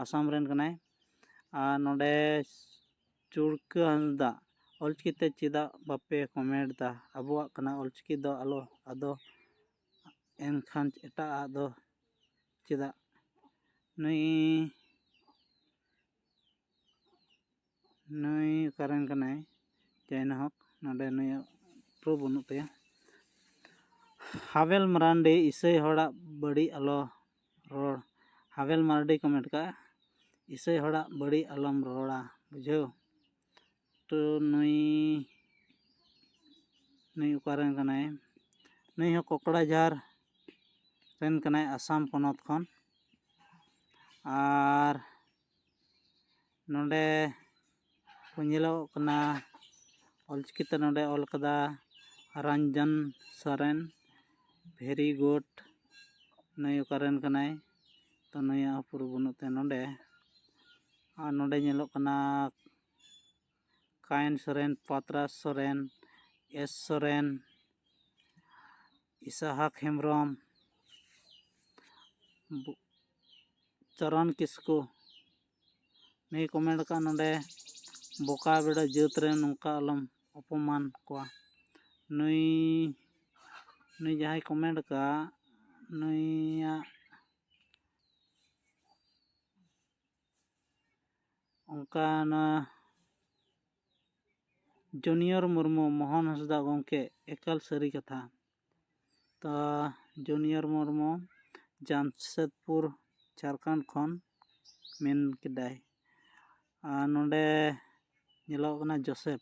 ᱟᱥᱟᱢ ᱨᱮᱱ ᱠᱟᱱᱟᱭ᱾ ᱟᱨ ᱱᱚᱰᱮ ᱪᱩᱲᱠᱟᱹ ᱦᱟᱸᱥᱫᱟ, ᱚᱞᱪᱤᱠᱤ ᱛᱮ ᱪᱮᱫᱟᱜ ᱵᱟᱯᱮ ᱠᱚᱢᱮᱱᱴ ᱫᱟ? ᱟᱵᱚᱣᱟᱜ ᱠᱟᱱᱟ ᱚᱞᱪᱤᱠᱤ ᱫᱚ ᱟᱞᱚ ᱟᱫᱚ, ᱮᱱᱠᱷᱟᱱ ᱮᱴᱟᱜ ᱟᱜ ᱫᱚ ᱪᱮᱫᱟᱜ? ᱱᱩᱭ, ᱱᱩᱭ ᱚᱠᱟᱨᱮᱱ ᱠᱟᱱᱟᱭ? ᱡᱟᱭᱱᱟ ᱦᱚᱠ, ᱱᱚᱰᱮ ᱱᱩᱭᱟᱜ ᱯᱨᱩᱯᱷ ᱵᱟᱹᱱᱩᱜ ᱛᱟᱭᱟ᱾ ᱦᱟᱵᱮᱞ ᱢᱟᱨᱟᱱᱰᱤ, ᱤᱥᱟᱹᱭ ᱦᱚᱲᱟᱜ ᱵᱟᱹᱲᱤᱡ ᱟᱞᱚ ᱨᱚᱲ᱾ ᱦᱟᱵᱮᱞ ᱢᱟᱨᱰᱤ ᱠᱚᱢᱮᱱᱴ ᱠᱟᱜᱼᱟ, ᱤᱥᱟᱹᱭ ᱦᱚᱲᱟᱜ ᱵᱟᱹᱲᱤᱡ ᱟᱞᱚᱢ ᱨᱚᱲᱟ, ᱵᱩᱡᱷᱟᱹᱣ᱾ ᱛᱚ ᱱᱩᱭ, ᱱᱩᱭ ᱚᱠᱟᱨᱮᱱ ᱠᱟᱱᱟᱭ? ᱱᱩᱭ ᱦᱚᱸ ᱠᱚᱠᱲᱟᱡᱷᱟᱨ ᱨᱮᱱ ᱠᱟᱱᱟᱭ, ᱟᱥᱟᱢ ᱯᱚᱱᱚᱛ ᱠᱷᱚᱱ᱾ ᱟᱨ ᱱᱚᱰᱮ ᱠᱚ ᱧᱮᱞᱚᱜ ᱠᱟᱱᱟ, ᱚᱞᱪᱤᱠᱤ ᱛᱮ ᱱᱚᱰᱮ ᱚᱞ ᱠᱟᱫᱟ ᱨᱟᱱᱡᱚᱱ ᱥᱚᱨᱮᱱ, very good᱾ ᱱᱩᱭ ᱚᱠᱟᱨᱮᱱ ᱠᱟᱱᱟᱭ? ᱛᱚ ᱱᱩᱭᱟᱜ ᱦᱚᱸ ᱯᱩᱨᱟᱹ ᱵᱟᱹᱱᱩᱜ ᱛᱟᱭᱟ ᱱᱚᱰᱮ᱾ ᱟᱨ ᱱᱚᱰᱮ ᱧᱮᱞᱚᱜ ᱠᱟᱱᱟ ᱠᱟᱭᱮᱱ ᱥᱚᱨᱮᱱ, ᱯᱟᱛᱨᱟᱥ ᱥᱚᱨᱮᱱ, ᱮᱥ ᱥᱚᱨᱮᱱ, ᱤᱥᱟᱦᱟᱠ ᱦᱮᱢᱵᱨᱚᱢ, ᱵᱩ-, ᱪᱚᱨᱚᱱ ᱠᱤᱥᱠᱩ᱾ ᱱᱩᱭ ᱠᱚᱢᱮᱱᱴ ᱟᱠᱟᱫ ᱱᱚᱰᱮ, "ᱵᱚᱠᱟ ᱵᱮᱲᱟ ᱡᱟᱹᱛ ᱨᱮ ᱱᱚᱝᱠᱟ ᱟᱞᱚᱢ ᱚᱯᱚᱢᱟᱱ ᱠᱚᱣᱟ᱾" ᱱᱩᱭ, ᱱᱩᱭ ᱡᱟᱦᱟᱸᱭ ᱠᱚᱢᱮᱱᱴ ᱟᱠᱟᱫ, ᱱᱩᱭᱟᱜ ᱚᱱᱠᱟᱱᱟ᱾ ᱡᱩᱱᱤᱭᱚᱨ ᱢᱩᱨᱢᱩ, ᱢᱳᱦᱚᱱ ᱦᱟᱸᱥᱫᱟ ᱜᱚᱢᱠᱮ, ᱮᱠᱟᱞ ᱥᱟᱹᱨᱤ ᱠᱟᱛᱷᱟ᱾ ᱛᱚ ᱡᱩᱱᱤᱭᱚᱨ ᱢᱩᱨᱢᱩ ᱡᱟᱢᱥᱮᱫᱽᱯᱩᱨ ᱡᱷᱟᱲᱠᱷᱚᱸᱰ ᱠᱷᱚᱱ ᱢᱮᱱ ᱠᱮᱫᱟᱭ᱾ ᱟᱨ ᱱᱚᱰᱮ ᱧᱮᱞᱚᱜ ᱠᱟᱱᱟ ᱡᱳᱥᱮᱯ,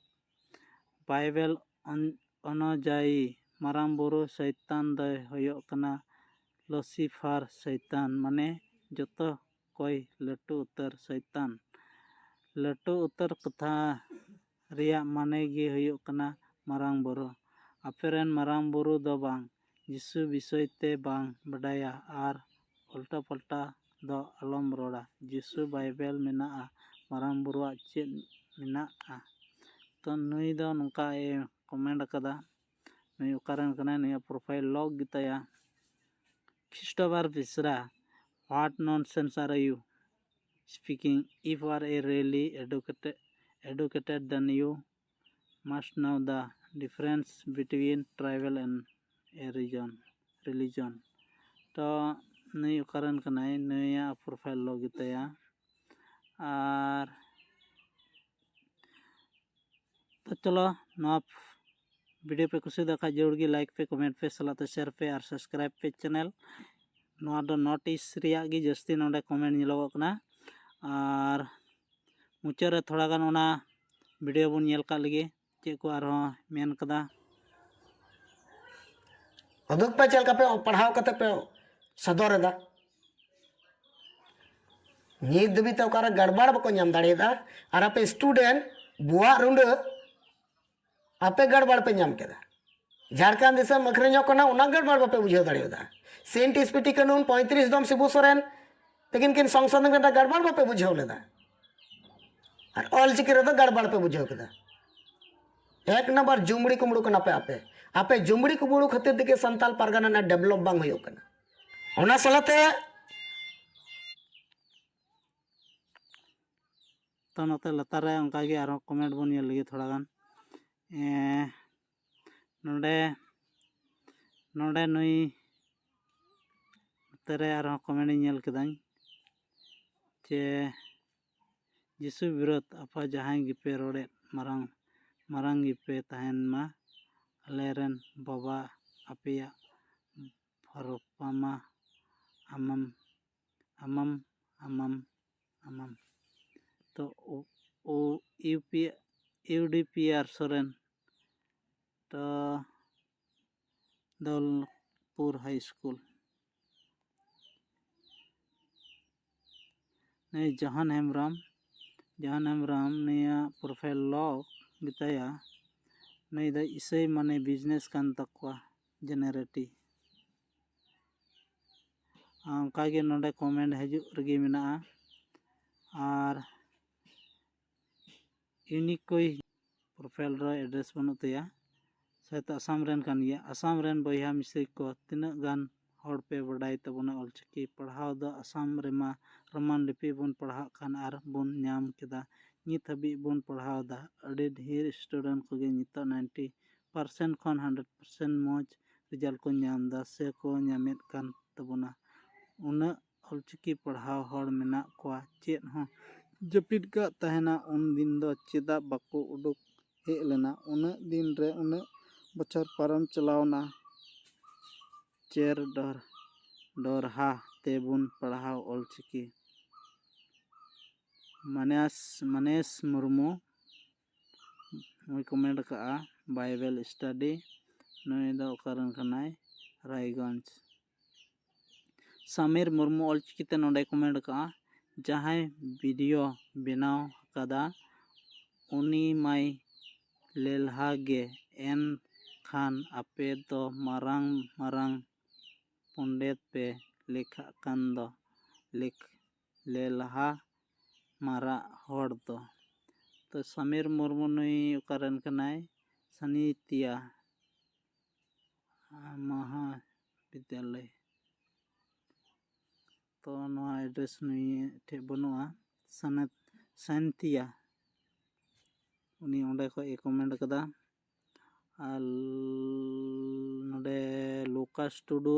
ᱵᱟᱭᱵᱮᱞ ᱚᱱ-, ᱚᱱᱩᱡᱟᱭᱤ ᱢᱟᱨᱟᱝ ᱵᱩᱨᱩ ᱥᱚᱭᱛᱟᱱ ᱫᱚᱭ ᱦᱩᱭᱩᱜ ᱠᱟᱱᱟ ᱞᱩᱥᱤᱯᱷᱟᱨ ᱥᱚᱭᱛᱟᱱ, ᱢᱟᱱᱮ ᱡᱚᱛᱚ ᱠᱚᱭ ᱞᱟᱹᱴᱩ ᱩᱛᱟᱹᱨ ᱥᱚᱭᱛᱟᱱ᱾ ᱞᱟᱹᱴᱩ ᱩᱛᱟᱹᱨ ᱠᱟᱛᱷᱟ ᱨᱮᱭᱟᱜ ᱢᱟᱱᱮ ᱜᱮ ᱦᱩᱭᱩᱜ ᱠᱟᱱᱟ ᱢᱟᱨᱟᱝ ᱵᱩᱨᱩ᱾ ᱟᱯᱮ ᱨᱮᱱ ᱢᱟᱨᱟᱝ ᱵᱩᱨᱩ ᱫᱚ ᱵᱟᱝ, ᱡᱤᱥᱩ ᱵᱤᱥᱚᱭ ᱛᱮ ᱵᱟᱝ ᱵᱟᱰᱟᱭᱟ ᱟᱨ ᱩᱞᱴᱟ ᱯᱟᱞᱴᱟ ᱫᱚ ᱟᱞᱚᱢ ᱨᱚᱲᱟ᱾ ᱡᱤᱥᱩ ᱵᱟᱭᱵᱮᱞ ᱢᱮᱱᱟᱜᱼᱟ, ᱢᱟᱨᱟᱝ ᱵᱩᱨᱩᱣᱟᱜ ᱪᱮᱫ ᱢᱮᱱᱟᱜᱼᱟ? ᱛᱚ ᱱᱩᱭ ᱫᱚ ᱱᱚᱝᱠᱟ ᱮ ᱠᱚᱢᱮᱱᱴ ᱟᱠᱟᱫᱟ, ᱱᱩᱭ ᱚᱠᱟᱨᱮᱱ ᱠᱟᱱᱟᱭ, ᱱᱩᱭᱟᱜ ᱯᱨᱚᱯᱷᱟᱭᱤᱞ ᱞᱚᱠ ᱜᱮᱛᱟᱭᱟ᱾ Christopher Bishra, what nonsense are you speaking? If you are a really educated, educated, then you must know the difference between tribal and a region, religion. ᱛᱚ ᱱᱩᱭ ᱚᱠᱟᱨᱮᱱ ᱠᱟᱱᱟᱭ, ᱱᱩᱭᱟᱜ ᱯᱨᱚᱯᱷᱟᱭᱤᱞ ᱞᱚᱠ ᱜᱮᱛᱟᱭᱟ᱾ ᱟᱨ ᱛᱚ ᱪᱚᱞᱚ, ᱱᱚᱣᱟ ᱵᱷᱤᱰᱤᱭᱳ ᱯᱮ ᱠᱩᱥᱤᱭᱟᱫᱟ ᱠᱷᱟᱡ ᱡᱟᱹᱨᱩᱲ ᱜᱮ ᱞᱟᱭᱤᱠ ᱯᱮ, ᱠᱚᱢᱮᱱᱴ ᱯᱮ, ᱥᱟᱞᱟᱜ ᱛᱮ ᱥᱮᱭᱟᱨ ᱯᱮ ᱟᱨ ᱥᱟᱵᱥᱠᱨᱟᱭᱤᱵ ᱯᱮ ᱪᱮᱱᱮᱞ᱾ ᱱᱚᱣᱟ ᱫᱚ ᱱᱚᱨᱛᱷ ᱤᱥᱴ ᱨᱮᱭᱟᱜ ᱜᱮ ᱡᱟᱹᱥᱛᱤ ᱱᱚᱰᱮ ᱠᱚᱢᱮᱱᱴ ᱧᱮᱞᱚᱜᱚᱜ ᱠᱟᱱᱟ᱾ ᱟᱨ ᱢᱩᱪᱟᱹᱫ ᱨᱮ ᱛᱷᱚᱲᱟ ᱜᱟᱱ ᱚᱱᱟ ᱵᱷᱤᱰᱤᱭᱳ ᱵᱚᱱ ᱧᱮᱞ ᱠᱟᱜ ᱞᱮᱜᱮ, ᱪᱮᱫ ᱠᱚ ᱟᱨᱦᱚᱸ ᱢᱮᱱ ᱠᱟᱫᱟ᱾ ᱩᱫᱩᱜ ᱯᱮ ᱪᱮᱫ ᱞᱮᱠᱟ ᱯᱮ ᱯᱟᱲᱦᱟᱣ ᱠᱟᱛᱮ ᱯᱮ ᱥᱚᱫᱚᱨ ᱮᱫᱟ᱾ ᱱᱤᱛ ᱫᱷᱟᱹᱵᱤᱡ ᱛᱮ ᱚᱠᱟᱨᱮ ᱜᱟᱲᱵᱟᱲ ᱵᱟᱠᱚ ᱧᱟᱢ ᱫᱟᱲᱮᱭᱟᱫᱟ᱾ ᱟᱨ ᱟᱯᱮ student ᱵᱚᱦᱟᱜ ᱨᱩᱸᱰᱟᱹ ᱟᱯᱮ ᱜᱟᱲᱵᱟᱲ ᱯᱮ ᱧᱟᱢ ᱠᱮᱫᱟ᱾ ᱡᱷᱟᱲᱠᱷᱚᱸᱰ ᱫᱤᱥᱚᱢ ᱟᱹᱠᱷᱨᱤᱧᱚᱜ ᱠᱟᱱᱟ, ᱚᱱᱟ ᱜᱟᱲᱵᱟᱲ ᱵᱟᱯᱮ ᱵᱩᱡᱷᱟᱹᱣ ᱫᱟᱲᱮᱭᱟᱫᱟ᱾ ᱥᱤᱱᱴ ᱥᱯᱤᱴᱤ ᱠᱟᱹᱱᱩᱱ ᱯᱚᱸᱭᱛᱨᱤᱥ ᱫᱚᱢ ᱥᱤᱵᱩ ᱥᱚᱨᱮᱱ ᱛᱟᱹᱠᱤᱱ ᱠᱤᱱ ᱥᱚᱝᱥᱳᱫᱷᱚᱱ ᱠᱮᱫᱟ, ᱜᱟᱲᱵᱟᱲ ᱵᱟᱯᱮ ᱵᱩᱡᱷᱟᱹᱣ ᱞᱮᱫᱟ᱾ ᱟᱨ ᱚᱞᱪᱤᱠᱤ ᱨᱮᱫᱚ ᱜᱟᱲᱵᱟᱲ ᱯᱮ ᱵᱩᱡᱷᱟᱹᱣ ᱠᱮᱫᱟ᱾ ᱮᱠ ᱱᱟᱢᱵᱟᱨ ᱡᱩᱢᱲᱤ ᱠᱩᱢᱲᱩ ᱠᱟᱱᱟ ᱯᱮ ᱟᱯᱮ᱾ ᱟᱯᱮ ᱡᱩᱢᱲᱤ ᱠᱩᱢᱲᱩ ᱠᱷᱟᱹᱛᱤᱨ ᱛᱮᱜᱮ ᱥᱟᱱᱛᱟᱞ ᱯᱟᱨᱜᱟᱱᱟ ᱨᱮᱱᱟᱜ develop ᱵᱟᱝ ᱦᱩᱭᱩᱜ ᱠᱟᱱᱟ᱾ ᱚᱱᱟ ᱥᱟᱞᱟᱛᱮ ᱛᱚ ᱱᱚᱛᱮ ᱞᱟᱛᱟᱨ ᱨᱮ ᱚᱱᱠᱟᱜᱮ ᱟᱨᱦᱚᱸ comment ᱵᱚᱱ ᱧᱮᱞ ᱞᱮᱜᱮ ᱛᱷᱚᱲᱟ ᱜᱟᱱ᱾ ᱮᱸ, ᱱᱚᱰᱮ, ᱱᱚᱰᱮ ᱱᱩᱭ ᱱᱚᱛᱮ ᱨᱮ ᱟᱨᱦᱚᱸ comment ᱤᱧ ᱧᱮᱞ ᱠᱮᱫᱟᱹᱧ ᱡᱮ, "ᱡᱤᱥᱩ ᱵᱤᱨᱳᱫᱷ ᱟᱯᱷᱟ ᱡᱟᱦᱟᱸᱭ ᱜᱮᱯᱮ ᱨᱚᱲᱮᱫ, ᱢᱟᱨᱟᱝ, ᱢᱟᱨᱟᱝ ᱜᱮᱯᱮ ᱛᱟᱦᱮᱱ ᱢᱟ, ᱟᱞᱮ ᱨᱮᱱ ᱵᱟᱵᱟ ᱟᱯᱮᱭᱟᱜ ᱯᱷᱚᱨᱯᱟᱢᱟ ᱟᱢᱟᱢ, ᱟᱢᱟᱢ, ᱟᱢᱟᱢ, ᱟᱢᱟᱢ᱾" ᱛᱚ ᱳ, ᱳ, U P, U D P R Soren, ᱛᱚ ᱫᱚᱞᱯᱩᱨ high school᱾ ᱱᱩᱭ ᱡᱟᱦᱟᱱ ᱦᱮᱢᱵᱨᱚᱢ, ᱡᱟᱦᱟᱱ ᱦᱮᱢᱵᱨᱚᱢ, ᱱᱩᱭᱟᱜ profile lock ᱜᱮᱛᱟᱭᱟ᱾ ᱱᱩᱭ ᱫᱚ ᱤᱥᱟᱹᱭ ᱢᱟᱱᱮ business ᱠᱟᱱ ᱛᱟᱠᱚᱣᱟ, generati᱾ ᱚᱱᱠᱟᱜᱮ ᱱᱚᱰᱮ comment ᱦᱤᱡᱩᱜ ᱨᱮᱜᱮ ᱢᱮᱱᱟᱜᱼᱟ᱾ ᱟᱨ ᱤᱭᱩᱱᱤᱠ ᱠᱚᱭ profile ᱨᱮ address ᱵᱟᱹᱱᱩᱜ ᱛᱟᱭᱟ᱾ ᱥᱟᱭᱛᱚ ᱟᱥᱟᱢ ᱨᱮᱱ ᱠᱟᱱ ᱜᱮᱭᱟ᱾ ᱟᱥᱟᱢ ᱨᱮᱱ ᱵᱚᱭᱦᱟ ᱢᱤᱥᱤ ᱠᱚ, ᱛᱤᱱᱟᱹᱜ ᱜᱟᱱ ᱦᱚᱲ ᱯᱮ ᱵᱟᱰᱟᱭ ᱛᱟᱵᱚᱱᱟ ᱚᱞᱪᱤᱠᱤ? ᱯᱟᱲᱦᱟᱣ ᱫᱚ ᱟᱥᱟᱢ ᱨᱮᱢᱟ ᱨᱳᱢᱟᱱ ᱞᱤᱯᱤ ᱵᱚᱱ ᱯᱟᱲᱦᱟᱜ ᱠᱟᱱ ᱟᱨ ᱵᱚᱱ ᱧᱟᱢ ᱠᱮᱫᱟ᱾ ᱱᱤᱛ ᱦᱟᱹᱵᱤᱡ ᱵᱚᱱ ᱯᱟᱲᱦᱟᱣ ᱮᱫᱟ᱾ ᱟᱹᱰᱤ ᱰᱷᱮᱨ student ᱠᱚᱜᱮ ᱱᱤᱛᱚᱜ ninety percent ᱠᱷᱚᱱ hundred percent ᱢᱚᱡᱽ result ᱠᱚ ᱧᱟᱢ ᱮᱫᱟ ᱥᱮ ᱠᱚ ᱧᱟᱢᱮᱫ ᱠᱟᱱ ᱛᱟᱵᱚᱱᱟ᱾ ᱩᱱᱟᱹᱜ ᱚᱞᱪᱤᱠᱤ ᱯᱟᱲᱦᱟᱣ ᱦᱚᱲ ᱢᱮᱱᱟᱜ ᱠᱚᱣᱟ, ᱪᱮᱫ ᱦᱚᱸ ᱡᱟᱹᱯᱤᱫ ᱠᱟᱜ ᱛᱟᱦᱮᱱᱟ᱾ ᱩᱱ ᱫᱤᱱ ᱫᱚ ᱪᱮᱫᱟᱜ ᱵᱟᱠᱚ ᱩᱰᱩᱠ ᱦᱮᱡ ᱞᱮᱱᱟ? ᱩᱱᱟᱹᱜ ᱫᱤᱱ ᱨᱮ ᱩᱱᱟᱹᱜ ᱵᱚᱪᱷᱚᱨ ᱯᱟᱨᱚᱢ ᱪᱟᱞᱟᱣᱱᱟ᱾ ᱪᱮᱨ ᱰᱚᱨ-, ᱰᱚᱨᱦᱟ ᱛᱮᱵᱚᱱ ᱯᱟᱲᱦᱟᱣ ᱚᱞᱪᱤᱠᱤ᱾ ᱢᱟᱱᱮᱥ, ᱢᱟᱱᱮᱥ ᱢᱩᱨᱢᱩ ᱱᱩᱭ comment ᱟᱠᱟᱫᱼᱟ, Bible study᱾ ᱱᱩᱭ ᱫᱚ ᱚᱠᱟ ᱨᱮᱱ ᱠᱟᱱᱟᱭ? ᱨᱟᱭᱜᱚᱸᱡᱽ᱾ ᱥᱟᱢᱤᱨ ᱢᱩᱨᱢᱩ ᱚᱞᱪᱤᱠᱤ ᱛᱮ ᱱᱚᱰᱮ comment ᱟᱠᱟᱫᱼᱟ, ᱡᱟᱦᱟᱸᱭ ᱵᱷᱤᱰᱤᱭᱳ ᱵᱮᱱᱟᱣ ᱟᱠᱟᱫᱟ ᱩᱱᱤ ᱢᱟᱭ ᱞᱮᱞᱦᱟ ᱜᱮ, ᱮᱱᱠᱷᱟᱱ ᱟᱯᱮ ᱫᱚ ᱢᱟᱨᱟᱝ ᱢᱟᱨᱟᱝ ᱯᱚᱱᱰᱮᱛ ᱯᱮ ᱞᱮᱠᱷᱟᱜ ᱠᱟᱱ ᱫᱚ, ᱞᱮᱠ-, ᱞᱮᱞᱦᱟ ᱢᱟᱨᱟᱜ ᱦᱚᱲ ᱫᱚ᱾ ᱛᱚ ᱥᱟᱢᱤᱨ ᱢᱩᱨᱢᱩ ᱱᱩᱭ ᱚᱠᱟᱨᱮᱱ ᱠᱟᱱᱟᱭ? ᱥᱟᱱᱤᱛᱤᱭᱟ ᱢᱟᱦᱟ ᱵᱤᱫᱽᱭᱟᱞᱚᱭ᱾ ᱛᱚ ᱱᱚᱣᱟ ᱮᱰᱨᱮᱥ ᱱᱩᱭ ᱴᱷᱮᱡ ᱵᱟᱹᱱᱩᱜᱼᱟ᱾ ᱥᱟᱱᱮᱛ ᱥᱟᱱᱛᱤᱭᱟ, ᱩᱱᱤ ᱚᱸᱰᱮ ᱠᱷᱚᱡ ᱮ ᱠᱚᱢᱮᱱᱴ ᱠᱟᱫᱟ᱾ ᱟᱨ ᱱᱚᱰᱮ ᱞᱩᱠᱟᱥ ᱴᱩᱰᱩ,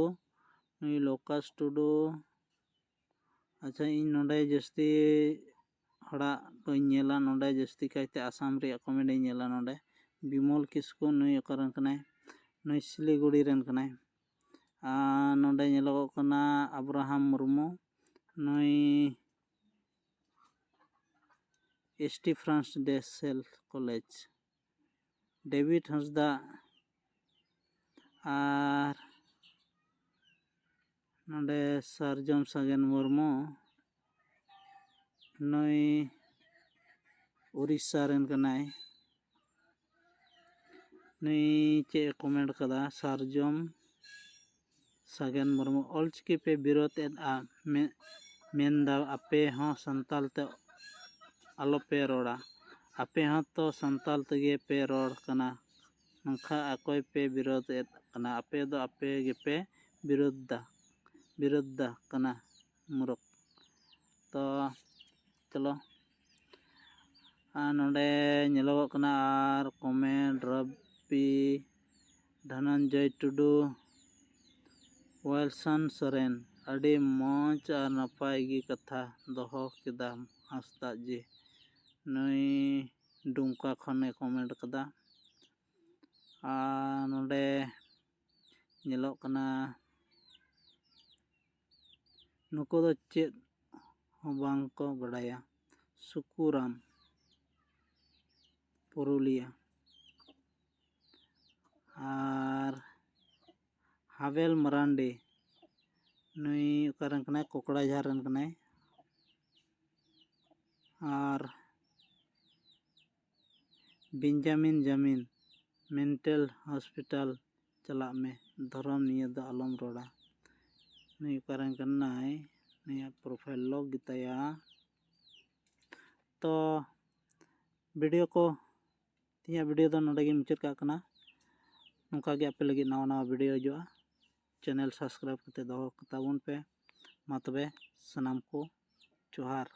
ᱱᱩᱭ ᱞᱩᱠᱟᱥ ᱴᱩᱰᱩ, ᱟᱪᱪᱷᱟ, ᱤᱧ ᱱᱚᱰᱮ ᱡᱟᱹᱥᱛᱤ ᱦᱚᱲᱟᱜ ᱠᱚᱧ ᱧᱮᱞᱟ, ᱱᱚᱰᱮ ᱡᱟᱹᱥᱛᱤ ᱠᱟᱭᱛᱮ ᱟᱥᱟᱢ ᱨᱮᱭᱟᱜ ᱠᱚᱢᱮᱰᱤᱧ ᱧᱮᱞᱟ᱾ ᱱᱚᱰᱮ ᱵᱤᱢᱚᱞ ᱠᱤᱥᱠᱩ, ᱱᱩᱭ ᱚᱠᱟ ᱨᱮᱱ ᱠᱟᱱᱟᱭ? ᱱᱩᱭ ᱥᱤᱞᱤᱜᱩᱲᱤ ᱨᱮᱱ ᱠᱟᱱᱟᱭ᱾ ᱟᱨ ᱱᱚᱰᱮ ᱧᱮᱞᱚᱜᱚᱜ ᱠᱟᱱᱟ ᱟᱵᱨᱟᱦᱟᱢ ᱢᱩᱨᱢᱩ, ᱱᱩᱭ ᱮᱥ ᱴᱤ ᱯᱷᱨᱟᱱᱥ ᱰᱮ ᱥᱮᱞ ᱠᱚᱞᱮᱡᱽ᱾ ᱰᱮᱵᱤᱰ ᱦᱟᱸᱥᱫᱟ ᱟᱨ ᱱᱚᱰᱮ ᱥᱟᱨᱡᱚᱢ ᱥᱟᱜᱮᱱ ᱢᱩᱨᱢᱩ, ᱱᱩᱭ ᱩᱲᱤᱥᱥᱟ ᱨᱮᱱ ᱠᱟᱱᱟᱭ᱾ ᱱᱩᱭ ᱪᱮᱫ ᱮ ᱠᱚᱢᱮᱱᱴ ᱠᱟᱫᱟ? ᱥᱟᱨᱡᱚᱢ ᱥᱟᱜᱮᱱ ᱢᱩᱨᱢᱩ, ᱚᱞᱪᱤᱠᱤ ᱯᱮ ᱵᱤᱨᱳᱫ ᱮᱫᱼᱟ, ᱢᱮ-, ᱢᱮᱱᱫᱟ ᱟᱯᱮ ᱦᱚᱸ ᱥᱟᱱᱛᱟᱞ ᱛᱮ ᱟᱞᱚᱯᱮ ᱨᱚᱲᱟ᱾ ᱟᱯᱮ ᱦᱚᱸ ᱛᱚ ᱥᱟᱱᱛᱟᱞ ᱛᱮᱜᱮ ᱯᱮ ᱨᱚᱲ ᱠᱟᱱᱟ, ᱱᱚᱝᱠᱟ ᱚᱠᱚᱭ ᱯᱮ ᱵᱤᱨᱳᱫ ᱮᱫ ᱠᱟᱱᱟ? ᱟᱯᱮ ᱫᱚ ᱟᱯᱮ ᱜᱮᱯᱮ ᱵᱤᱨᱳᱫ ᱫᱟ, ᱵᱤᱨᱳᱫ ᱫᱟ ᱠᱟᱱᱟ ᱢᱩᱨᱩᱠ᱾ ᱛᱚ ᱪᱚᱞᱚ, ᱟᱨ ᱱᱚᱰᱮ ᱧᱮᱞᱚᱜᱚᱜ ᱠᱟᱱᱟ ᱟᱨ ᱠᱚᱢᱮᱱᱴ, ᱨᱚᱵᱤ, ᱫᱷᱚᱱᱚᱱᱡᱚᱭ ᱴᱩᱰᱩ, ᱣᱤᱞᱥᱚᱱ ᱥᱚᱨᱮᱱ, ᱟᱹᱰᱤ ᱢᱚᱡᱽ ᱟᱨ ᱱᱟᱯᱟᱭ ᱜᱮ ᱠᱟᱛᱷᱟ ᱫᱚᱦᱚ ᱠᱮᱫᱟᱢ ᱦᱟᱸᱥᱫᱟ ᱡᱤ᱾ ᱱᱩᱭ ᱰᱩᱢᱠᱟ ᱠᱷᱚᱱᱮ ᱠᱚᱢᱮᱱᱴ ᱠᱟᱫᱟ᱾ ᱟᱨ ᱱᱚᱰᱮ ᱧᱮᱞᱚᱜ ᱠᱟᱱᱟ, ᱱᱩᱠᱩ ᱫᱚ ᱪᱮᱫ ᱦᱚᱸ ᱵᱟᱝ ᱠᱚ ᱵᱟᱰᱟᱭᱟ᱾ ᱥᱩᱠᱩᱨᱟᱢ, ᱯᱩᱨᱩᱞᱤᱭᱟᱹ᱾ ᱟᱨ ᱦᱟᱵᱮᱞ ᱢᱟᱨᱟᱱᱰᱤ, ᱱᱩᱭ ᱚᱠᱟ ᱨᱮᱱ ᱠᱟᱱᱟᱭ? ᱠᱚᱠᱲᱟᱡᱷᱟᱨ ᱨᱮᱱ ᱠᱟᱱᱟᱭ᱾ ᱟᱨ ᱵᱮᱧᱡᱟᱢᱤᱱ ᱡᱟᱢᱤᱱ, ᱢᱮᱱᱴᱟᱞ ᱦᱚᱥᱯᱤᱴᱟᱞ ᱪᱟᱞᱟᱜ ᱢᱮ, ᱫᱷᱚᱨᱚᱢ ᱱᱤᱭᱟᱹ ᱫᱚ ᱟᱞᱚᱢ ᱨᱚᱲᱟ᱾ ᱱᱩᱭ ᱚᱠᱟᱨᱮᱱ ᱠᱟᱱᱟᱭ? ᱱᱩᱭᱟᱜ ᱯᱨᱚᱯᱷᱟᱭᱤᱞ ᱞᱚᱠ ᱜᱮᱛᱟᱭᱟ᱾ ᱛᱚ ᱵᱷᱤᱰᱤᱭᱳ ᱠᱚ, ᱛᱮᱦᱮᱧᱟᱜ ᱵᱷᱤᱰᱤᱭᱳ ᱫᱚ ᱱᱚᱰᱮ ᱜᱮ ᱢᱩᱪᱟᱹᱫ ᱠᱟᱜ ᱠᱟᱱᱟ᱾ ᱱᱚᱝᱠᱟ ᱜᱮ ᱟᱯᱮ ᱞᱟᱹᱜᱤᱫ ᱱᱟᱣᱟ ᱱᱟᱣᱟ ᱵᱷᱤᱰᱤᱭᱳ ᱦᱤᱡᱩᱜᱼᱟ᱾ ᱪᱮᱱᱮᱞ ᱥᱟᱵᱥᱠᱨᱟᱭᱤᱵ ᱠᱟᱛᱮ ᱫᱚᱦᱚ ᱛᱟᱵᱚᱱ ᱯᱮ᱾ ᱢᱟ ᱛᱚᱵᱮ ᱥᱟᱱᱟᱢ ᱠᱚ ᱡᱚᱦᱟᱨ᱾